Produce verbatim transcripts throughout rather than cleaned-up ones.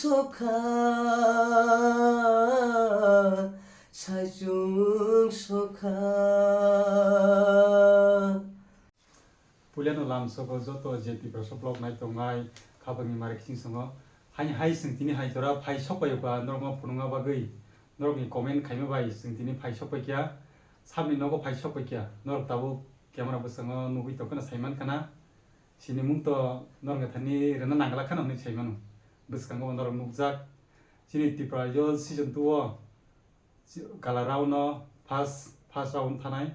Sokha, saichung sokha. Puilano lamsogo joto je Tiprasa vlog nai tongnai, khapangni mari kiching songo. Haini hai chwng tini hai jora phai sokpaiyoka norokno phunukna bagwi, norokni comment khaima bai chwng tini phai sokpaikha. Sabni nogo phai sokpaikha. Norok tabuk camera bwskango nugwi tongkhana saimankha na. Sinimung to norokni thani rwna nangla khano hwnwi saimano. Bwskango norok nukjak. Chini Tiprasa season two o si-, gala round no first, first round thanai.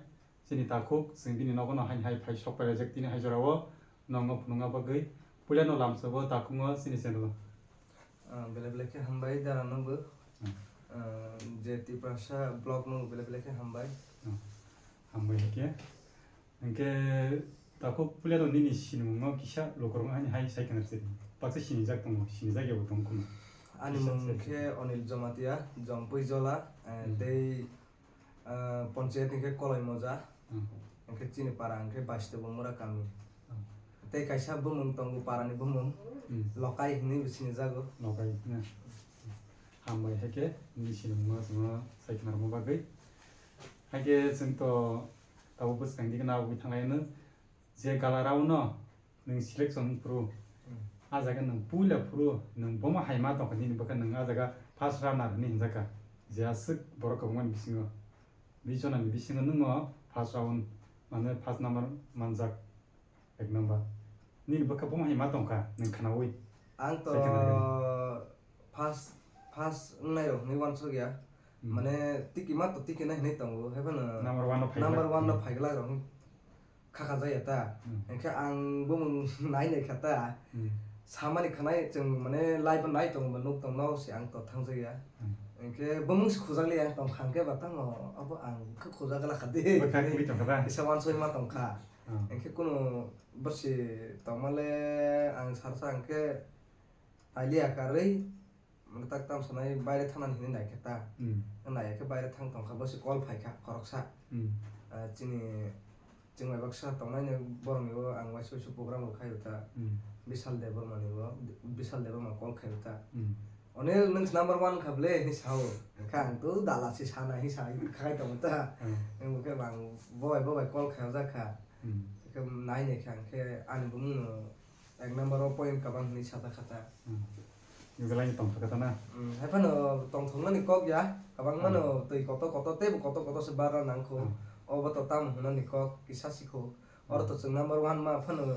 Chini takhuk, chwng bini nogo no haini hai phai sok pailajak tini hai jora o. Nokno phunukna bagwi. Puilano lamsogo takhungo chini channel o. Ah, belai belai khe hambai dara nogo. Hmm. Ah, je Tiprasa vlog nogo belai belai khe hambai. Hmm. Hambai hwnkhe. Hwnkhe takhuk puilano nini sinimungno kisa lukurok ani hai sai khna rwdi. Baksa sinijak tongo, sinijak yabo tongo khuma. Ani mung khe Onil Jamatia, Jompui Jola, eh, hmm, tei, eh, Ponchayat ni khe Koloi Moja. Hmm. Hwnkhe chini para hwnkhe Baistabo Mura kami. Hmm. Tei kaisa bumung tongo, para ni bumung. Hmm. Lokai hinwi bo sinijago. Lokai, hmm. Hambai hai khe nini sinimungno chwngno sai khna rwma bagwi. Hai khe chwng to tabuk bwskang digi nabugwi thanglaino. Je gala round no nwng selection phuru, hmm, ah jaga nwng puila phuru nwng bomo hai ma tongkha nini bwkha nwng ah jaga first runner hinwi hinjakha. Je aswk borok kwbangmani bisingo, bish jonani bisingo nwngno first round, mane first number manjak, ek number. Nini bwkha bomo hai ma tongkha nwng khnaui. Ang to first, first wngnai rok hinwi uansuk ya. Hmm. Mane tiki ma to tiki na hinwi tongo. Hai phano number one no phai number glak. One no phai glak rok. Khakha jaya ta. Hmm. Hwnkhe ang bumung nai nai kha ta. Hmm. Samani khanai chwng mane live o nai tongo, nuk tong no se ang to thang jaya. Hmm. Hwnkhe bumung se khujak li ang tong kha hwnkhe ba tamo abo ang khe khujak la kha de. Bwkha kili tong kha ta? Isa uansuk ma tong kha. Hmm. Hwnkhe kunu bosi tongma le ang sarsa hwnkhe Alia karwi, mane tak tam sanai baire thangnani hinwi naikhe ta. Hmm. Naiya khe baire thang tongkha, bosi call phaikha khoroksa. Hmm. Ah, chini chwng bai baksa tongnaini borokni o ang uaisa uaisa program bo khaio ta. Hmm. Bishal Debbarma ni o, Bishal Debbarma call khaio ta. Hmm. Onel, nwng number one kha ble hinwi sao. Hwnkhe ang to dala se sana hinwi sa khai tongo ta. Hmm. Nwng bo khe bang bobai bobai call khaijak kha. Hmm. Khe nai nai kha hwnkhe ani bumung no Ek number o point kabang hinwi sajak kha ta. Hmm. Belai tongthok kha ta na? Hmm, hai phano tongthoknani kok ya, kabang mano twi kotor kotor, teibo kotor kotor se barna nang kho. Hmm. Obo to tamo hwnani kok kisa si kho. Oro to chwng number one ma phano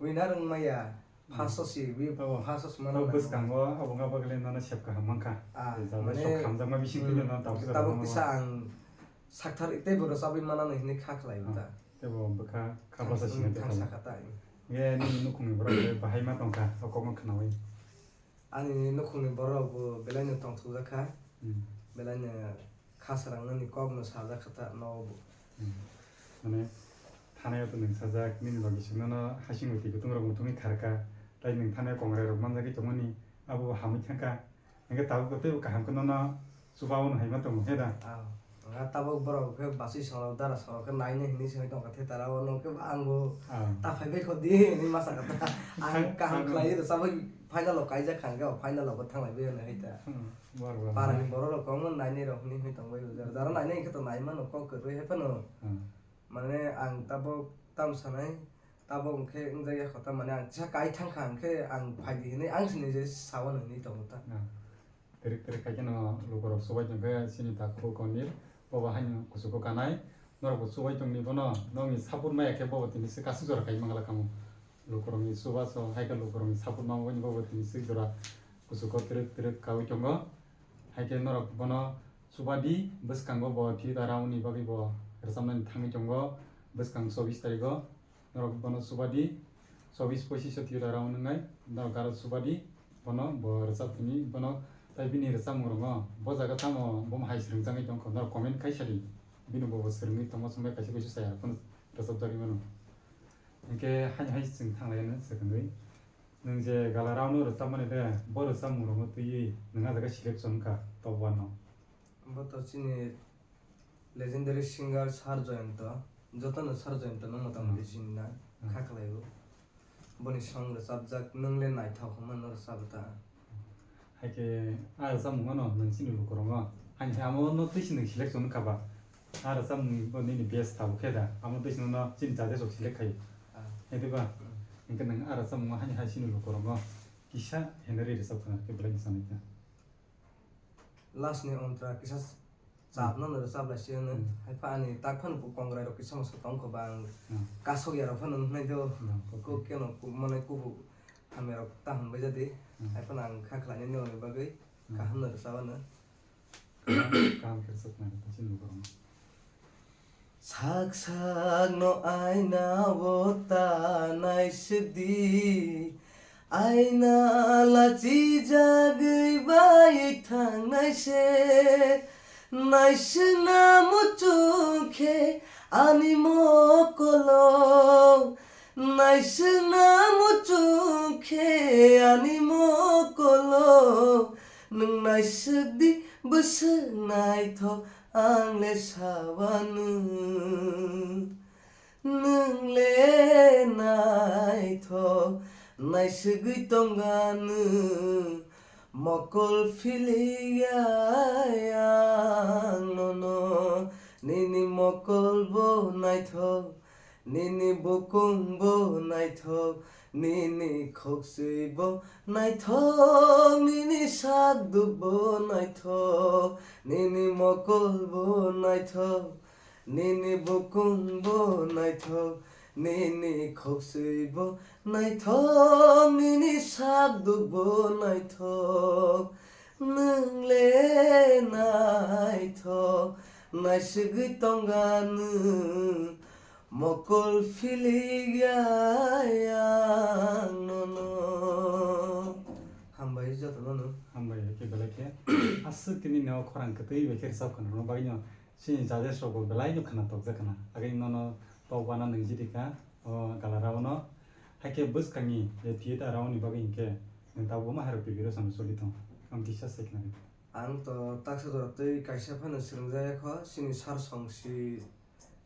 winner wng maya. Hmm. First o si, wi first o si mano. Abo bwskango abo wngya bagwi nono sep kaham mankha. Ah, mane sok hamjakma bising twi nono tabuk kisa ang sakthar teibo rwchabwi manani hinwi kha khlai ta. Teibo bwkha kha bwsa sini thangsa kha ta. Ye nini nukhungni borok le bahai ma tongkha o kokno khnaui? Ani nukhungni borok bo belai no tongthokjak kha. Hmm. Belai no kha srangnani kok no sajak kha ta nogo bo. Hmm. Mane thanai o to nwng sajak nini logi singno no hasing bai twi kutung rok muthungwi kharkha. Tai nwng thanai kongrai rok manjagwi tongmani abo hamwi thangkha. Hingke tabuk tei kaham khe nono chuba o no hai ma tongo he da? Ah, nga tabuk borok khe basui salo dara salo khe naina hinwi sengwi tongkha the tara o nong khe ang bo ta phai bai kho di hinwi masa kha ta. Ang kaham khlai rw chabwi final o kaijak kha hwnkhe o final o bo thanglai bai hwnwi hai ta. Hmm, bar bar. Para ni borok rok kwbangma nainai rok hinwi tongbai rw jara jara nainai hwnkhe to nai mano kok kwrwi hai phano. Hmm. Mane ang tabuk tam sanai. Tabuk hwnkhe wngjakya kho, tamani ang kisa kai thangkha hwnkhe ang phaidi hinwi ang se nije sao hinwi tongo ta. Ah. Twrwk twrwk khai kheno lukurok chubai tongkhe chini takhuk Onil, bobo haino kuchugo kanai. Norokbo chubai tongni bono, nokni support maya khe bobo tini se kasuk jora kai mangla kamo. Lukurokni chubaso hai khe lukurokni support mangwi bobo tini se jora kuchugo twrwk twrwk kaui tongo. Hai khe norok bono chubadi, bwskango bo theater round ni bagwi bo rwchapnani thangwi tongo, bwskang chobbish tarigo. Norok bono chubadi, chobbish pochish o theater round wngnai, norok aro chubadi, bono bo rwchaptini, bono tai bini rwchapmung rongo, bo jaga tamo bomo hai swrwngjaknai tongkha, norok comment khai sadi, bini bo swrwngwi tongma swngbai kaisa kaisa saya phano rwchapjagwi mano. Hinkhe haino hai chwng thanglaiya swkangwi, nwng je gala round o rwchapmani de, bo rwchapmung rongo twiwi nwng ah jaga selection wngkha top one o. Bo to chini legendary singer Sir Jayanta, jotono Sir Jayanta no mota moti sini na, kha khlai o. Boni song rwchapjak Nwng le Naithok hwnma no rwchap ta. Haikhe a rwchapmung no nwng chini lukurokno, haini hai amo no twi se nwng selection wngkha ba? A rwchapmung bo nini best tabuk khe da, amo twi se nono chini judges rok select khai. Ah. Hai diba? Hmm. Hinkhe nwng a rwchapmung haini hai chini lukurokno kisa henry rwchap khna khe belai ni sanai kha. Last ni ontra kisa chapno no rwchap lai sio no. Hmm. Hai pha ani tak phano kongrai rok kisa moso tong kho ba ang. Hmm. Kasok ya rok phano nai do. Hmm. Kok keno kok mane kubu hamya rok ta hwn bai jadi. Hmm. Hai phano ang kha khlai nai ni bagwi. Hmm. Kaham no rwchap ano. Kaham, kaham khe rwchap nai ta chini lukurokno. Sak sakno aina o ta naisik di, aina lachijagwi bai thangnai se. Naisingna muchung khe ani mokolo, naisingna muchung khe ani mokolo, nwng naisik di bwswk naithok. Ang le sawanu, nwng le naithok, naisugwi tonganu, mokol philiya ang nono. Nini mokol bo naithok, nini bukung bo naithok, nini khoksui bo naithok, nini sak duk bo naithok, nini mokol bo naithok, nini bukung bo naithok, nini khoksui bo naithok, nini sak duk bo naithok. Nwng le naithok, naisugwi tonganu, mokol philiya ang nono. Hambai joto nono. Hambai, haikhe belai khe. Aswk tini no khorang kwtwi bai khe rwchap khna rwna bagwi no chini judges rok bo belai no khna tokjak khna. Agwi nono tokbana nwngjidi kha o galarao no. Haikhe bwskangni je theater rao ni bagwi hinkhe nwng tabuk ma hai rok preparation choli tong? Ang kisa sai khna di. Ang to taksa jora twi kaisa phano swrwngjak ya kho, chini sir songsi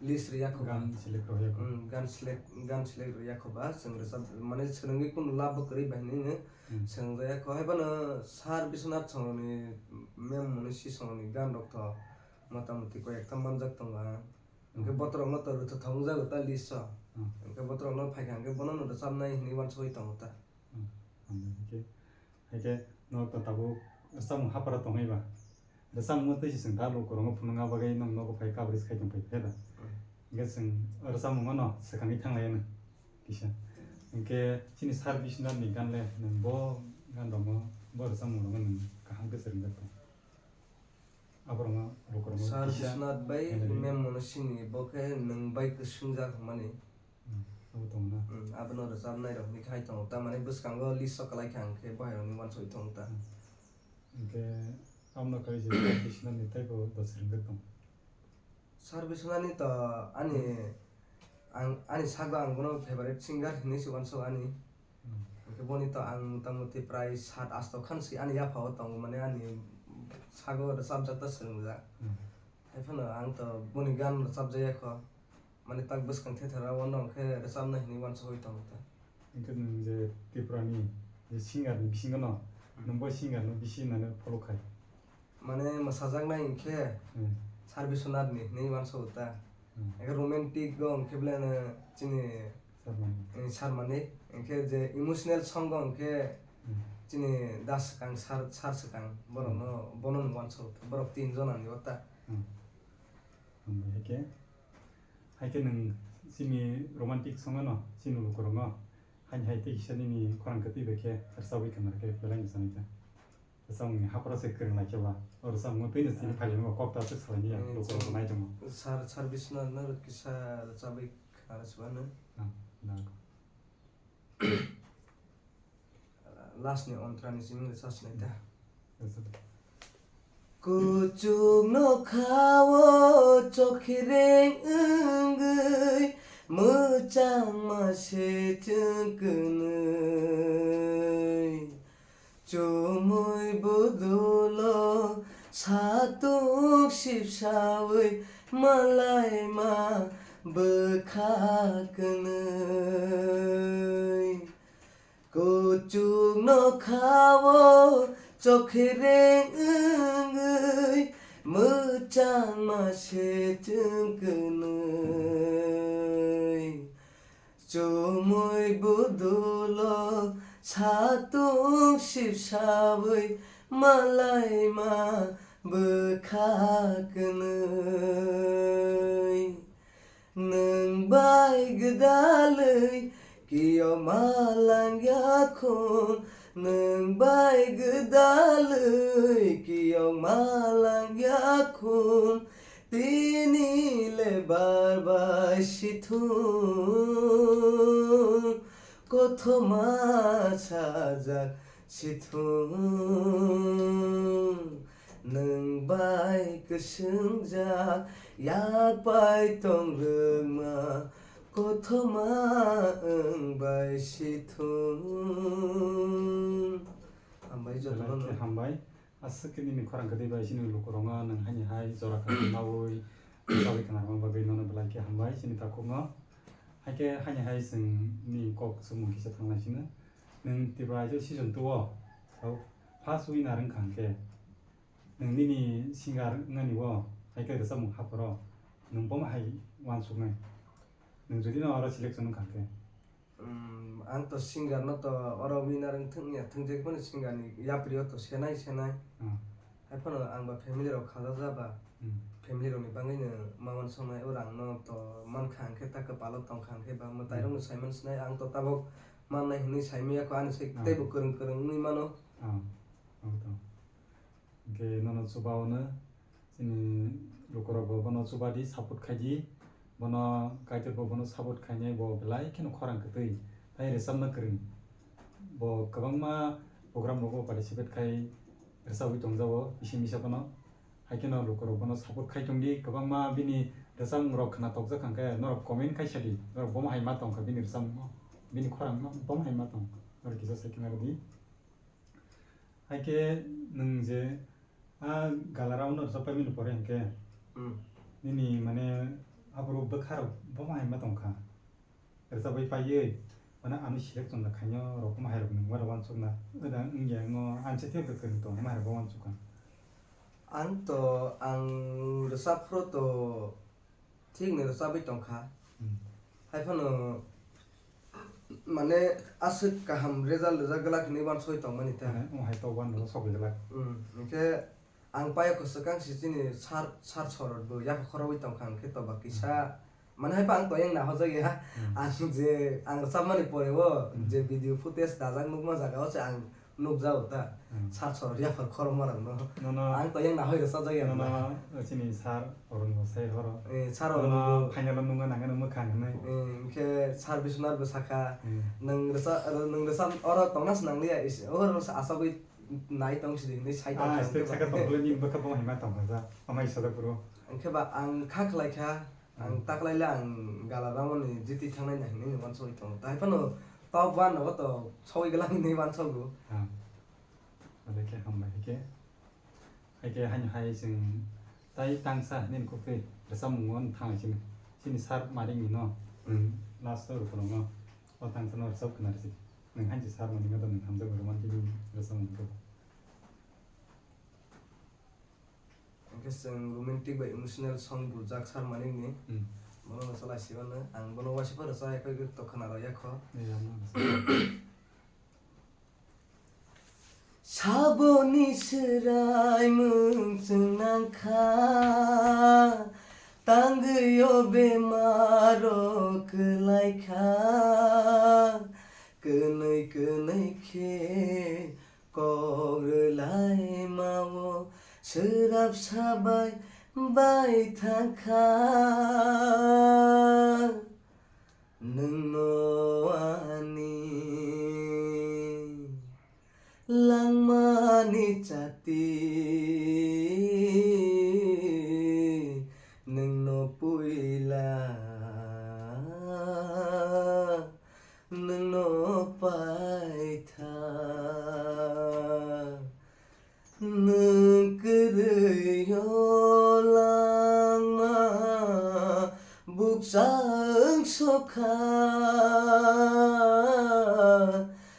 list rwya kho ba. Gan select rwya kho. Hmm, gan select, gan select rwya kho ba, chwng rwchap, mane swrwngwi kunu lab bo kwrwi bai hinwi Hmm. swrwngjak ya kho. Hai phano sir Biswanath songni mem mwnwi si songni gan rok to motamoti koi ekta manjak tongo ang. Hwnkhe Hmm. botorokno to rwthathok wngjago ta list o. Hmm. Hwnkhe botorokno phaikha hwnkhe bonono rwchapnai hinwi uansugwi tongo ta. Hmm. Hambai, hwnkhe, hwnkhe norok to tabuk rwchapmung hapra tongwi ba? Rwchapmung twi se chwng ta lukurokno phunukna bagwi nwng nogo phai coverage khai tong phai khe da? Hmm. Hwnkhe chwng rwchapmung no swkangwi thanglai anw kisa. Hwnkhe chini sir Biswanath ni gan le nwng bo gan rokno, bo rwchapmung rokno nwng kaham khe swrwngjak tong? Aborokno, lukurokno Sir kisa Biswanath bai handle mem mono sini bo khe nwng bai kwswngjak hwnmani. Hmm, abo tongna. Hmm, abono rwchapnai rok ni khai tongo. Tamani bwskango list o kwlai kha hwnkhe bohairokni uansugwi tongo ta. Hmm. Hwnkhe abono kwlai se Sir Biswanath ni teibo bo swrwngjak tong? Sir Biswanath ni to ani, ang, ani sago ang bono favorite singer hinwi se uansugo ani. Hmm. Hwnkhe boni to ang motamoti prai sat asto khan si ani yapha o tongo, mane ani sago rwchapjak ta swrwngjak. Hmm. Hai phano ang to boni gan rwchapjak ya kho. Mane tak bwskang thethera o no hwnkhe rwchapna hinwi uansugwi tongo ta. Hwnkhe nwng je Tripura ni je singer ni bisingo no, Hmm. nwng bo singer no bisi nani follow khai? Mane mwsajaknai hwnkhe Hmm. Sir Biswanath ni hinwi uansugo ta. Hmm. Hwnkhe romantic o hwnkhe belai no chini Sir Manik. Eh, Sir Manik. Hwnkhe je emotional song o hwnkhe Hmm. chini Das Swkang Sir, Sir Swkang borokno, Hmm. bono no uansuk borok tin jona ni o ta. Hmm. Hambai, haikhe, haikhe nwng chini romantic song no, chini lukurokno, haini hai tei kisa nini khorang kwtwi bai khe rwchabwi khna khe belai no sanai kha. Rwchapmungni hapharo se kwrwng lai khe ba, o rwchapmungo twi no chini Hmm. phailai nw kok ta aswk salai ni ya, Hmm, lukurok chwng nai tongo. Sir, Sir Biswanath no kisa rwchabwi khna rw sibano. Hmm, nang. Last ni ontra ni simi rwchap sinai ta. Rwchap. Kuchuk nokha o chokhireng wngwi mwchangma se chwng kwnwi. Chumui budulo satung sipsawi malaima bwkha kwnwi. Kuchuk nokha o Chokhereng wngwi mwchangma se chwng kwnwi. Chumui budulo satung sipsawi malaima bwkha kwnwi. Nwng bai gwdalwi kiyokma langya khum, nwng bai gwdalwi kiyokma langya khum, tini le bar bai sithung, kothoma sajak sithung. Nwng bai kwswngjak yak pai tong rwngma, kothoma wng bai sithung. Hambai jotono. Belai khe hambai. Aswk khe nini khorang kwtwi bai chini lukurokno nwng haini hai jora kwrwi naui chaui khnarma bagwi nono belai khe hambai chini takhukno. Haikhe haini hai chwng ni kok swngmung kisa thanglai sino. Nwng Tripura Idol season two o, first winner wngkha hwnkhe, nwng nini singer wngnani o, hai khe rwchapmung hapharo, nwng bomo hai uansuknai? Nwng jodi no oro selection wngkha hwnkhe? Um, ang to singer no to oro winner wngthung ya, thung je phano singer ni yapri o to senai senai. Hmm. Hai phano ang ba family rok khajaja ba, Hmm. family rok ni bagwi no ma uansuknai, o rang no to mankha hwnkhe ta kwpalo tongkha hwnkhe ba mwtai rok no Hmm. saiman sinai, ang to tabok mannai hinwi saimaya kho, ani sai Hmm. teibo kwrwng kwrwng wngwi mano. Hmm. Ang to. Hwnkhe nono chuba-o no chini lukurok bo bono chuba di, support khai di, bono Kaitor bo bono support khainai, bo belai kheno khorang kwtwi, tai rwchapna kwrwng. Bo kwbangma program rogo participate khai rwchabwi tongjago, bisi misa bono. Hai kheno lukurok bono support khai tong di, kwbangma bini rwchapmung rok khna tokjak hwnkhe norok comment khai sa di, norok bomo hai ma tongkha bini rwchapmung, bini khorang no bomo hai ma tong, norok kisa sai khna rw di. Hai khe nwng je a gala round no rwchap paimani pore hwnkhe, Hmm. nini mane aphuru bwkha rok bomo hai ma tongkha. Rwchapwi paiwi mane ano selection da khainai rok bomo hai rok nwng uansukna. Wngya ngo anse tei bwkha rok tong bomo hai rok uansukha. Ang to, ang rwchap phuru to thik ni rwchabwi tongkha. Hmm. Hai phano mane aswk kaham result rijak glak hinwi uansugwi tongmani ta. Mane omo hai top one rok sogwi glak. Hmm. Hinkhe ang paiya kwchwkang si chini sir, sir Sorot bo yapha khorogwi tongkha, hinkhe toba kisa. Hmm. Mane hai pa ang toyang nahorjak ya. Hmm. Ang je ang rwchapmani pore o Hmm. je video footage dajak nukma jaga o se ang nukjago ta. Hmm. Sir Sorot yapha khorokma rok no. Nono ang toyang nahoi rwchapjak ya. Nono chini sir Arun bo sai horo. Eh, sir Arun bo. Nono final o nungna nangani mwkhang hinwi. Eh, hinkhe sir Biswanath bo sakha, Hmm. nwng rwchap, nwng rwchap oro tongna se nangliya, is-, oro se achagwi nai tong sidi hinwi sai tong Ah, kha, step hinkhe saka ba. Tongkhe nini bwkha bo hai ma tongkha ja, amai sajak bro. Hinkhe ba ang kha khlai kha, Ang Hmm. taklaile ang gala round ni G T thangnai na hinwi uansugwi tongo. Tai phano top one no to sogwi glak hinwi uansugo. Ah. Ode khe hambai khe. Hai khe haino hai chwng tai tangsa nini kok twi rwchapmung no thang chini. Chini sir Maring ni no. Hmm. Last o rwphuru no. O tangsa no rwchap khna rwchik. Nwng haino sir Maring no to nwng hamjak rwmani tini rwchapmung khe. Hwnkhe chwng romantic bai emotional song bujak sar manikni. Hmm. Bono no chalai si mano. Ang bono waisa phano chaya kho, to khna rw ya kho. Iya, no. Saboni swraimung chwng nang kha, tangwi o bemaro kwlai kha, kwnwi kwnwi khe kok rwlaima o swrapsa bai bai thang kha. Nwng no ani langmani chati, nwng no puila nwng no paitha. Nwng kwrwi o langma bukcha wng sokha,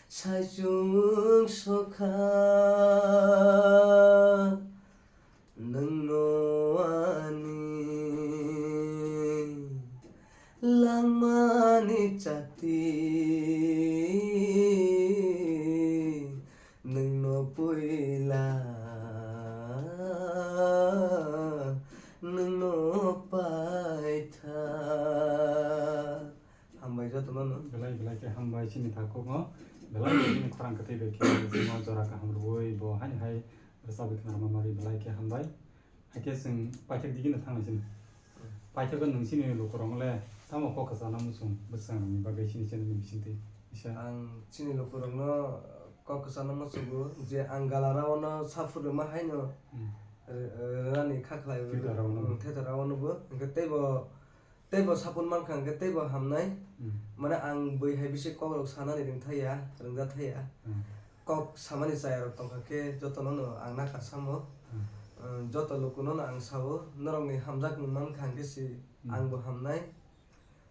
saichung wng sokha. Chati nwngno puila nwngno paitha. Hambai jotono no. Belai belai khe hambai chini takhukno. Belai khe chini khorang kwtwi bai khe chini jora kaham rwui bo haino hai rwchabwi khna rwma bagwi belai khe hambai. Hakhe chwng paithak digino thangna chini. Hmm. Paithakgo nwng chini lukurokno le tamo kok kwchana muchung bwskangrokni bagwi chini channel ni bisingtwi kisa. Ang chini lukurokno kok kwchana muchungo je ang galarao no saphuru ma haino Hmm. r-, r-, rani kha khlai Theater rao no. Hmm, theater rao no bo. Hwnkhe teibo, teibo support mankha hwnkhe teibo hamnai. Hmm. Mane ang bui hai bisi kokrok sanani ringthaya, ringjathaya. Hmm. Kok samani chayarok tongkha khe jotono no ang nakar samo. Hmm. Uh, joto lukuno no ang sao, norokni hamjakmung mankha hwnkhe si Hmm. angbo hamnai.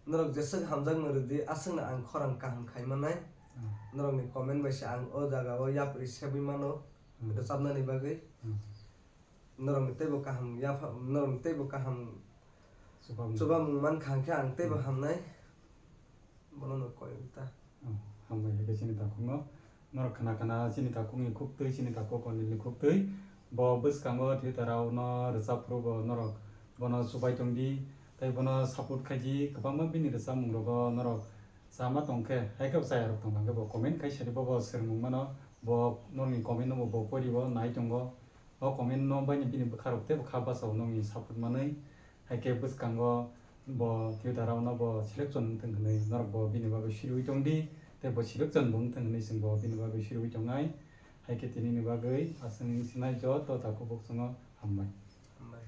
Norok jeswk hamjakmung rwdi, aswkno ang khorang kaham khai manai. Hmm. Norokni comment bai se ang o jagao yapri sebwi mano, Hmm. rwchapnani bagwi. Hmm. Norokni teibo kaham yapha, norokni teibo kaham Chubamung. Chubamung mankha hwnkhe ang teibo Hmm. hamnai. Bono no koi ta. Oh, hambai hai khe chini takhukno. Norok khna khna chini takhukni khuktwi, chini takhuk Anilni khuktwi. Bo bwskango theater rao no rwchap phuru bo norok bono chubai tongdi. Tei bono support khaidi, kwbangma bini rwchapmung rogo norok chama tongkhe, hai khe chayarok tongkha hwnkhe bo comment khai sadi bo, bo swrwngmung mano. Bo norokni comment no bo, bo pori bo nai tongo. O comment no baini bini bwkha rok tei bwkha bwsao nokni support manwi, hai khe bwskango bo theater rao no bo selection wng thung hwnwi norok bo bini bagwi siriwi tongdi, tei bo selection bo wng thung hwnwi chwng bo bini bagwi siriwi tongnai. Hai khe tini ni bagwi aswk wng sinai joto takhuk bukchungo hambai. Hambai.